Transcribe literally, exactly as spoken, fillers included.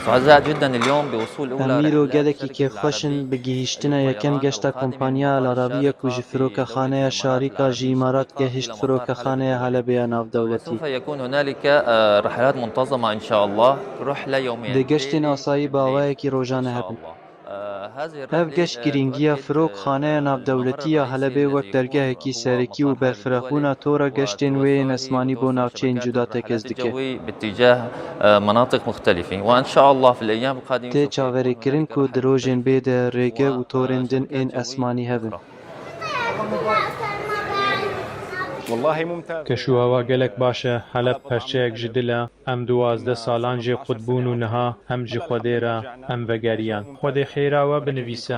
سعداء جدا اليوم بوصول أولى Em îro رحلات gelekî شركة kêfxweş in العربية bi gihîştina yekem geşta kompanya El Arabiye ku ji firokexaneya Şarîka ji Îmarat gehişt firokexaneya Helebeya navdewletî. سوف يكون هنالك آه، رحلات منتظمة إن شاء الله، رحلة يومين. Di geştên asayî bi awayekî rojane hebin. Ev geşt girîngiya firokxaneya navdewletî ya Helebê wek dergehekî serekî û berfirehbûna tora geştên wê yên esmanî bo navçeyên cuda tekez dike. باتجاه آه، مناطق مختلفة وإن شاء الله في الأيام القادمة Tê çaverêkirin ku di rojên bê de rêge û torên din ên esmanî hebin. والله ممتاز. Keş û hewa gelek baş e. Heleb perçeyek ji dil e. Em duwazdeh salan jê qut bûn û niha em ji Xwedê re em vegeriyan. Xwedê xêra we binivîse.